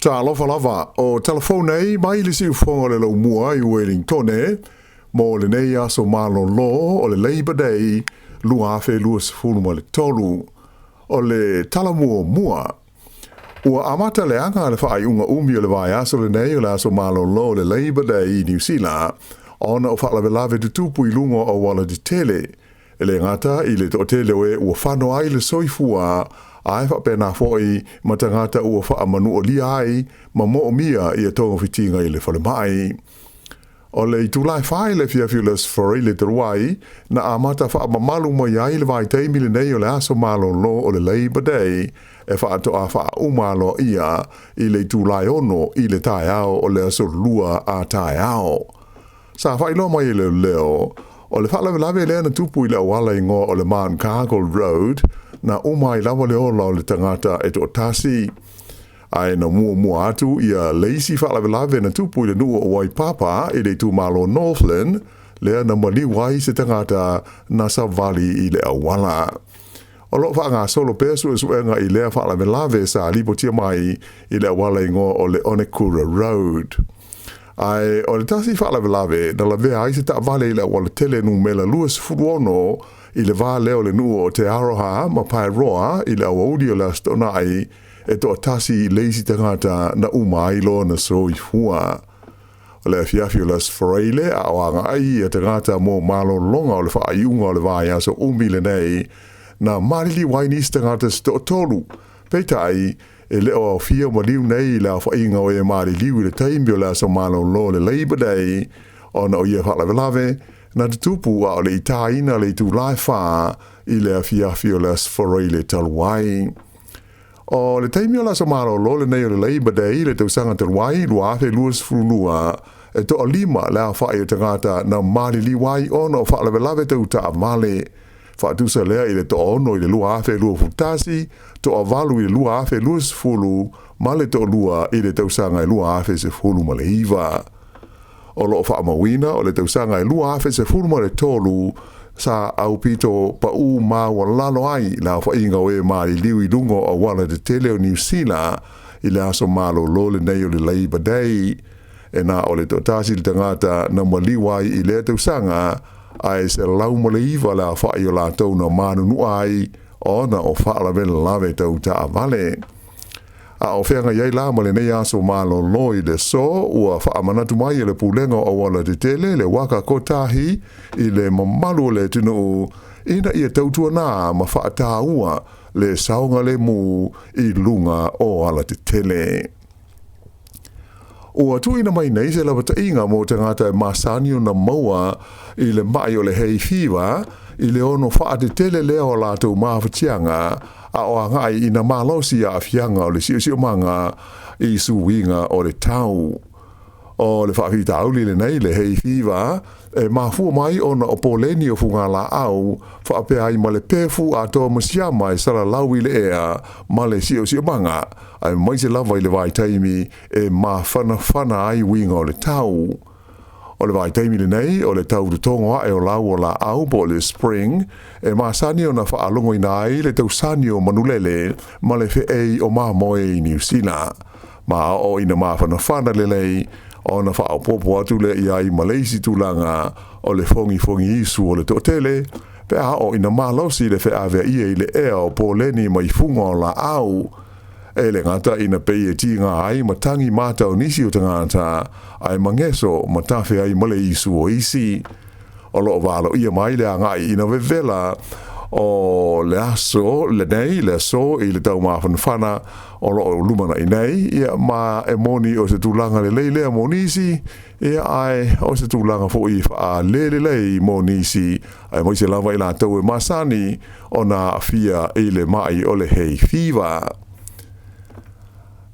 Talofa lava, o telefone nei mai le siufoga o le laumua i Uelintone mo lenei aso malolo o le Labour Day 2023. O le tala muamua, ua amata leaga le faaiuga umi o le vaiaso lenei o le aso malolo o le Labour Day i Niu Sila ona o faalavelave tutupu i luga o auala tetele. E le gata i le toatele o e ua fano ai le soifua, ae faapena foi ma tagata ua faamanualia ai ma moomia ia togafitiga i le falemai. O le itula e 4 i le afiafi o le Aso Faraile talu ai, na amata faamamalu mai ai le vaitaimi lenei o le aso malolo o le Labour Day e faatoa faauma aloaia i le itula e 6 i le taeao o le aso Lua a taeao. Sa faailoa mai e leoleo, o le faalavelave lea na tupu i le auala igoa o le Mount Cargill Road, na uma ai lava le ola o le tagata e toatasi. Ae na muamua atu ia le isi faalavelave na tupu i le nuu o Waipapa i le itumalo Northland, lea na maliu ai se tagata na savali i le auala. O lo o faagasolo pea suesuega i lea faalavelave sa lipotia mai i le auala igoa o le Onekura Road. Ae o le tasi faalavelave na lavea ai se taavale i le auala tele numera 26 i le va lea o le nuu o Te Aroha ma Paeroa i le aoauli o le Aso Toonai, e toatasi le isi tagata na uma ai lona soifua. O le afiafi o le Aso Faraile a o agai ia tagata mo malologa o le faaiuga o le vaiaso umi lenei, na maliliu ai nisi tagata se toatolu. Peitai, e le o aofia maliu nei i le aofaiga o e maliliu i le taimi o le aso malolo o le Labour Day, ona o ia faalavelave na tutupu a o le i tāina le itula e 4 i le afiafi o le Aso Faraile talu ai. O le taimi o le aso malolo lenei o le Labour Day i le tausaga talu ai 2022, e toalima le aofai o tagata na maliliu ai ona o faalavelave tau taavale. Faatusa lea i le 6 i le 2021, 8 i le 2020 ma le 2 i le tausaga e 2019. O lo o faamauina o le tausaga e 2013 sa aupito pau maualalo ai le aofaiga o e maliliu i luga o auala tetele o Niu Sila i le aso malolo lenei o le Labour Day. E na o le toatasi le tagata na maliu ai i lea tausaga, ae 109 le aofai o latou na manunua ai ona o faalavelave tau taavale. A o feagai ai la ma lenei aso malolo i le aso, ua faamanatu mai e le Pulega o Auala Tetele le Waka Kotahi i le mamalu o le atunuu ina ia tautuana ma faataua le saogalemu i luga o alatetele. Ua tuuina mai nei se lapataiga mo tagata e masani ona maua i le mai o le hay fever i le ono faatetele lea o latou mafatiaga a o agai ina malosi aafiaga o le siosiomaga i suiga o le tau. O le faafitauli lenei le hay fever e mafua mai ona o poleni o fugalaau faapea ai ma le pefu atoa ma siama e salalau i le ea ma le siosiomaga, aemaise lava i le vaitaimi e mafanafana ai uiga o le tau. O le vaitaimi lenei o le tau totogo ae o lau o laau po o le spring, e masani ona faalogoina ai le tausani o manulele ma le feei o mamoe i Niu Sila. Ma oo ina mafanafana lelei, ona faaopoopo atu lea i ai ma le isi tulaga o le fogifogi isu o le toatele, pe a oo ina malosi le feaveaia i le ea o poleni mai fuga o laau. E le gata ina pei e tiga ai ma tagi mata o nisi o tagata, ae mageso ma tafe ai ma le isu o isi. O lo o valoia mai le agai ina vevela o le aso lenei, le aso i le taumafanafana o lo o lumanai nei, ia ma e moni o se tulaga lelei lea mo nisi, ia ae o se tulaga foi faalelelei mo nisi, aemaise lava i latou e masani ona aafia i le mai o le hay fever.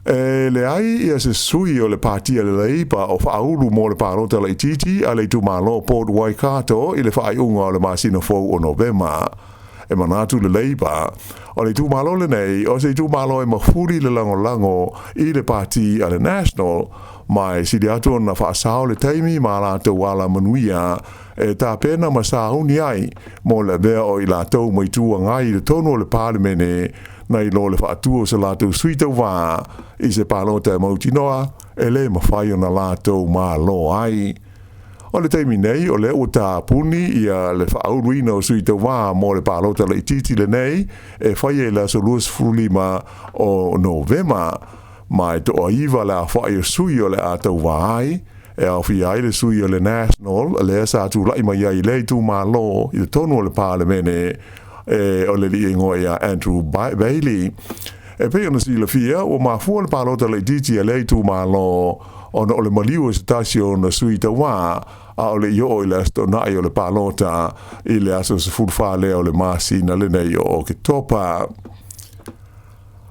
E leai ia se sui o le Pati a le Leipa o faaulu mo le palota laitiiti a le itumalo Port Waikato i le faaiuga o le masina fou o Novema. E manatu le Leipa, o le itumalo lenei o se itumalo e mafuli le lagolago i le Pati a le National, ma e sili atu ona faasao le taimi ma latou alamanuia e tapena ma sauni ai mo le avea o i latou ma Itu Agai i totonu o le Palemene. Nai lo le faatua o se latou sui tauvā i se palota e mautinoa e lē mafai ona latou malo ai. O le taimi nei, o lea ua tapuni ia le faauluina o sui tauvā mo le palota laitiiti lenei e faia i le aso 25 o Novema, ma e toaiva le aofa'i o sui o le a tauvā ai, e aofia ai le sui o le National lea sa tula'i mai ai i lea itumalo i totonu o le Palemene, e o le alii e igoa ia Andrew Bailey. E pei ona silafia, ua mafua le palota laitiiti a lea itumalo ona o le maliu o se tasi o ona sui tauvā a o le i oo i le Aso Toonai o le palota i le aso 14 lea o le masina lenei o Oketopa.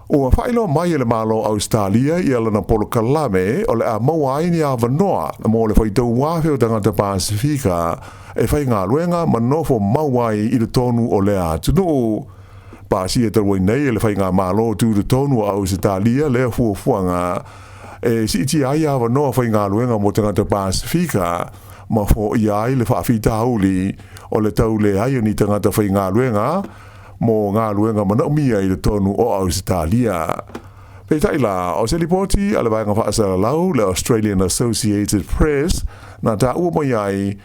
Ua faailoa mai e le Malo o Ausetalia ia lana polokalame o le a maua ai ni avanoa mo le faitau afe o tagata Pasefika e faigaluega ma nofo mau ai i totonu o lea atunuu. Pasia talu ai nei e le Faigamalo Tutotonu o Ausetalia lea fuafuaga e siitia ai avanoa faigaluega mo tagata Pasefika ma foia ai le faafitauli o le tau leai o ni tagata faigaluega mo galuega manaomia i totonu o Ausetalia. Peitai la, o se lipoti a le vaega faasalalau le Australian Associated Press na taua mai ai,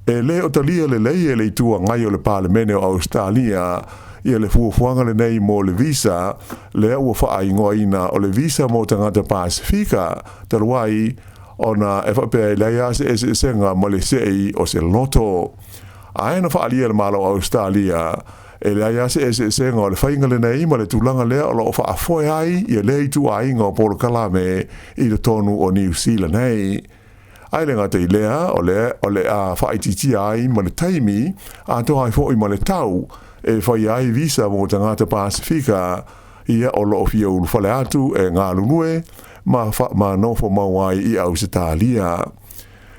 e lē o talia lelei e le Itu Agai o le Palemene o Ausetalia ia le fuafuaga lenei mo le visa lea ua faaigoaina o le visa mo tagata Pasefika, talu ai ona e faapea e leai lava se eseesega ma le se'i o se loto. Ae na faaalia e le Malo o Ausetalia, e leai lava se eseesega o le faiga lenei ma le tulaga lea o lo o faafoe ai ia lea ituaiga o polokalame i totonu o Niu Sila nei. Ae le gata i lea, o lea o le a faaitiitia ai ma le taimi, atoa ai foi ma le tau, e faia ai visa mo tagata Pasefika ia o lo o fia ulufale atu e galulue ma nofo mau ai i Ausetalia.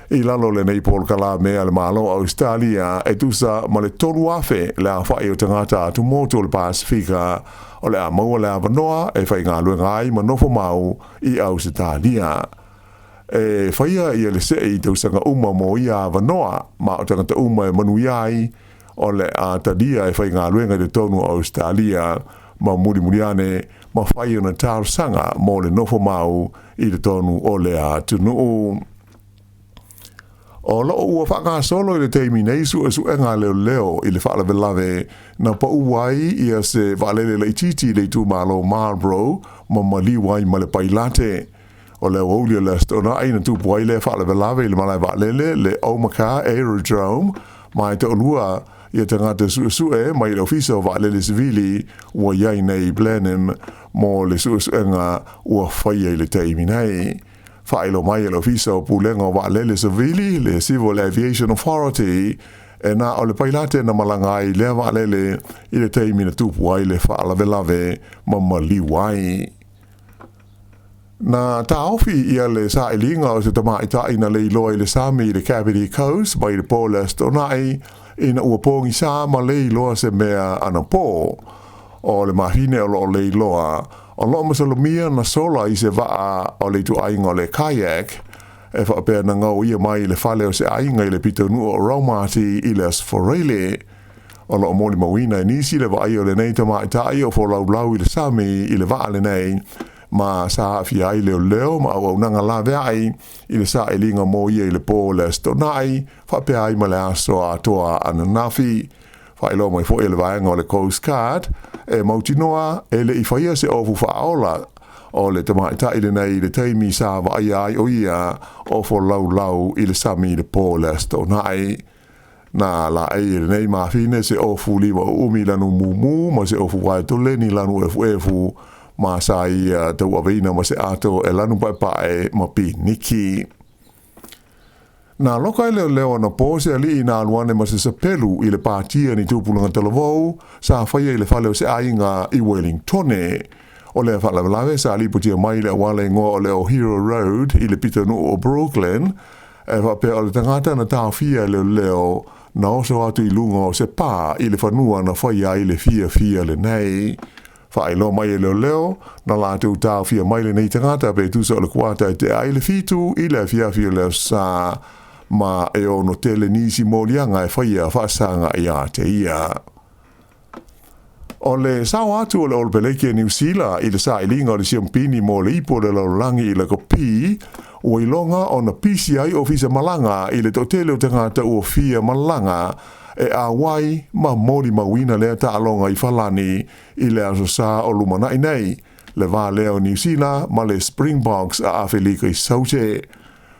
I lalo o lenei polokalame a le Malo o Ausetalia, e tusa ma le 3,000 le aofa'i o tagata atumotu o le Pasefika o le a maua le avanoa e faigaluega ai ma nofo mau i Ausetalia. E faia ia le se'i i tausaga uma mo ia avanoa, ma o tagata uma e manuia ai o le a talia e faigaluega i totonu o Ausetalia ma mulimuli ane ma fai ona talosaga mo le nofo mau i totonu o lea atunuu. O lo o ua faagasolo i le taimi nei suesuega a leoleo i le faalavelave na pau ai ia se vaalele laitiiti i le itumalo Marlborough ma maliu ai ma le pailate. O le aoauli o le Aso Toonai na tupu ai lea faalavelave i le malae vaalele le Omaka Aerodrome, ma e toalua ia tagata suesue mai le Ofisa o Vaalele Sivili ua i ai nei i Blenheim mo le suesuega ua faia i le taimi nei. Faailoa mai e le Ofisa o Pulega o Vaalele Savili, le Civil Aviation Authority, e na o le pailate na malaga ai i lea vaalele i le taimi na tupu ai le faalavelave ma maliu ai. Na taofi ia le sailiga o se tamaitai na leiloa i le sami i le Kapiti Coast mai le po o le Aso Toonai ina ua pogisa ma leiloa se mea anapo. O le mafine o lo o leiloa, o lo o masalomia na sola i se vaa o le ituaiga o le kayak, e faapea na gaoia mai i le fale o se aiga i le pitonuu o Raumati i le Aso Faraile. O lo o molimauina e nisi le vaaia o lenei tamaitai o folaulau i le sami i le vaa lenei, ma sa aafia ai leoleo ma auaunaga laveai i le sailiga mo ia i le po o le Aso Toonai, faapea ai ma le aso atoa ananafi. Faailoa mai foi e le vaega o le Coast Guard, e mautinoa e le i faia se ofu faaola o le tamaitai lenei i le taimi sa vaaia ai o ia o folaulau i le sami i le po o le Aso Toonai. Na laei e lenei mafine se ofu lima uumi lanu mumu ma se ofu waetoleni lanu efuefu, ma sa ia tauaveina ma se ato e lanu paepae ma piniki. Na loka e leoleo anapo se alii na alu ane ma se sapelu i le pātia ni tupulaga talavou sa faia i le fale o se aiga i Wellingtone. O lea faalavelave sa lipotia mai i le auala igoa o le Ohiro Road i le pitonuu o Brooklyn, e faapea o le tagata na taofia e leoleo na oso atu i luga o se pā i le fanua na faia ai le fiafia lenei. Faailoa mai e leoleo, na latou taofia mai lenei tagata pe tusa o le kuata e tea ai le 7 i le afiafi o le Aso Sa, ma e ono tele nisi moliaga e faia faasaga ia te ia. O le sao atu o le Olopeleki a Niu Sila i le sailiga o le siamupini mo le Ipu o le Lalolagi i Lakapi, ua iloga ona pisi ai ofisa malaga i le toatele o tagata ua fia malaga e auai ma molimauina lea taaloga i Falani i le Aso Sa o lumanai nei, le va lea o Niu Sila ma le Springboks a Afelika i Saute.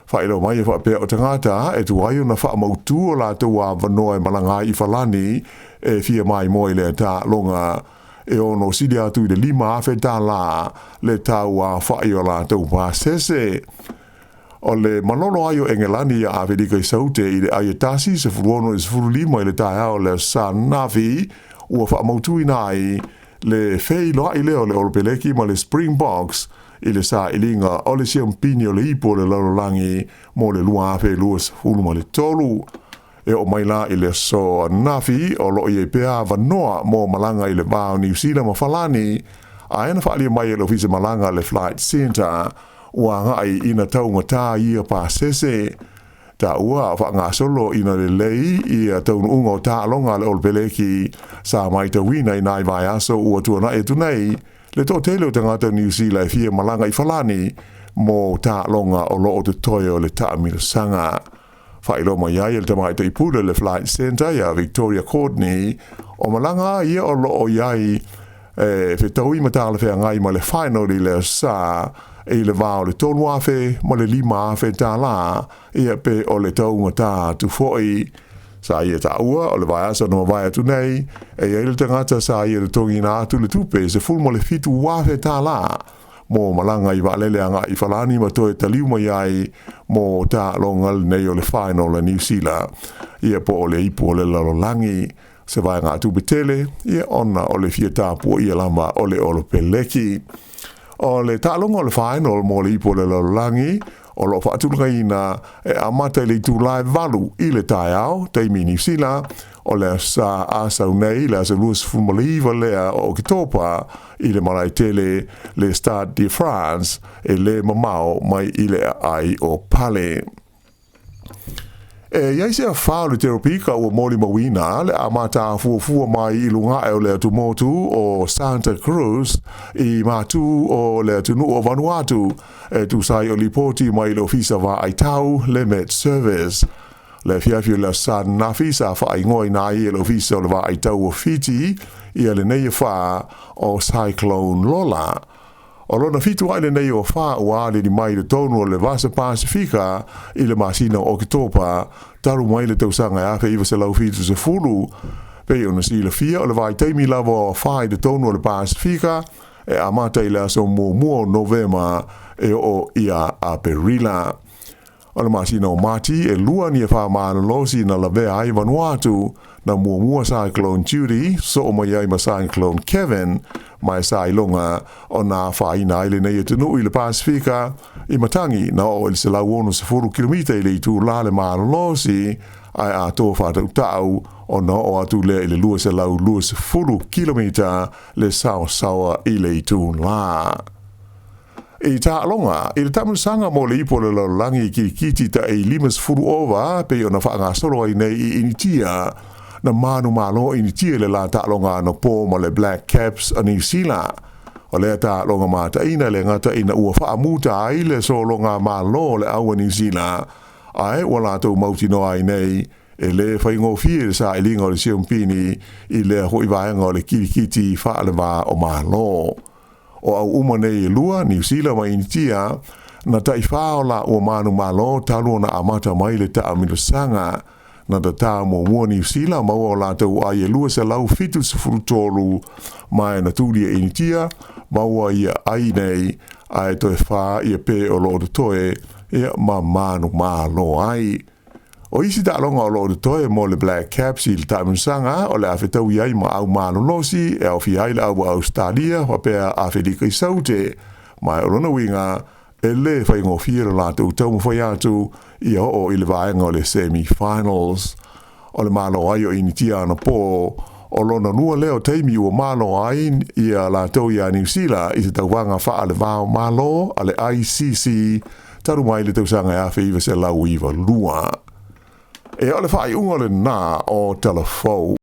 Faailoa mai e faapea o tagata e tuai ona faamautu o latou avanoa e malaga ai i Falani e fia maimoa i lea taaloga, e ono sili atu i le $5,000 le tau aofai o latou pasese. O le malolo ai o Engelani iā Afelika i Saute i le ai e 1:16 i le taeao o le Aso Sa ananafi, ua faamautuina ai le feiloai lea o le Olopeleki ma le Springboks i le sailiga o le siamupini o le Ipu o le Lalolagi mo le 2023. E oo mai la i le aso ananafi, o lo o i ai pea avanoa mo malaga i le va o Niu Sila ma Falani, ae na faaalia mai e le Ofisa Malaga le Flight Centre ua agai ina taugatā ia pasese. Taua a o faagasolo ina lelei ia taunuuga o taaloga a le Olopeleki sa matauina i nai vaiaso ua tuanai atu nei, le toatele o tagata o Niu Sila e fia malaga i Falani mo taaloga o lo o totoe o le taamilosaga. Faailoa mai ai e le tamaitai pule o le Flight Centre ia Victoria Courtney, o malaga ia o lo o i ai e fetaui ma talafeagai ma le final i le Aso Sa i le va o le $3,000 ma le $5,000, ia pe o le taugatā atu foi. Sa ia taua o le vaiaso na mavae atu nei, e i ai le tagata sa ia totogiina atu le tupe e $17,000 mo malaga i vaalele agai i Falani ma toe taliu mai ai mo taaloga lenei o le final a Niu Sila, ia po o le Ipu o le Lalolagi. Se vaegatupe tele, ia ona o le fia tapuaia lava o le Olopeleki. O le taaloga o le final mo le Ipu o le Lalolagi o lo o faatulagaina e amata i le itula e 8 i le taeao, taimi Niu Sila, o le Aso Sa a sau nei, le aso 29 lea o Oketopa, i le malae tele le Stade de France e le mamao mai i le aai o Pale. E i ai se afa o le teropika ua molimauina le amata afuafua mai i luga ae o le atumotu o Santa Cruz i matū o le atunuu o Vanuatu, e tusa ai o lipoti mai le Ofisa Vaai Tau le Met Service. Le afiafi o le Aso Sa ananafi sa faaigoaina ai e le Ofisa o le Vaai Tau o Fiti ia lenei afa o Cyclone Lola. O lona fitu ai lenei o afa ua alili mai i totonu o le Vasa Pasifika i le masina o Oketopa talu mai le tausaga e 1970. Pei ona silafia o le vaitaimi lava o afa i totonu o le Pasifika e amata i le aso muamua o Novema e oo ia Aperila. O le masina o Mati, e lua ni afa malolosi na lavea ai Vanuatu, na muamua Cyclone Judy, soo mai ai ma Cyclone Kevin, ma e sa iloga ona afaina ai lenei atunuu i le Pasifika, i matagi na oo i le 160 kilomita i le itulā le malolosi, ae atoa faatautau ona oo atu lea i le 220 kilomita le saosaoa i le itulā. I taaloga, i le taamilosaga mo le Ipu o le Lalolagi i kirikiti taʻi 50 ova pei ona faagasolo ai nei i Initia, na manumalo Initia i le la taaloga anapo ma le Black Caps a Niu Sila. O lea taaloga mataina e le gata ina ua faamuta ai le sologa malo o le au a Niu Sila, ae ua latou mautinoa ai nei e lē faigofie le sailiga o le siamupini i lea foi vaega o le kirikiti faalevā o Malo. O au uma nei e lua, Niu Sila ma Initia, na taʻifā o laua manumalo talu ona amata mai le taamilosaga. Na tatā muamua Niu Sila maua o latou ai e 273 ma e na tuli e Initia maua ia ai nei ae toe fā ia pe o lo o totoe ia ma manumalo ai. O isi taaloga o lo o totoe mo le Black Caps i le taamilosaga o le a fetaui ai ma au malolosi e aofia ai le au a Ausetalia faapea Afelika i Saute, ma o lona uiga e lē faigofie lo latou taumafai atu ia oo i le vaega o le semi-finals. O le malo ai o Initia anapō, o lona lua lea o taimi ua malo ai ia latou iā Niu Sila i se tauvaga faalevā o Malo a le ICC talu mai le tausaga e 1992. E o le faaiuga lenā o Tala Fou.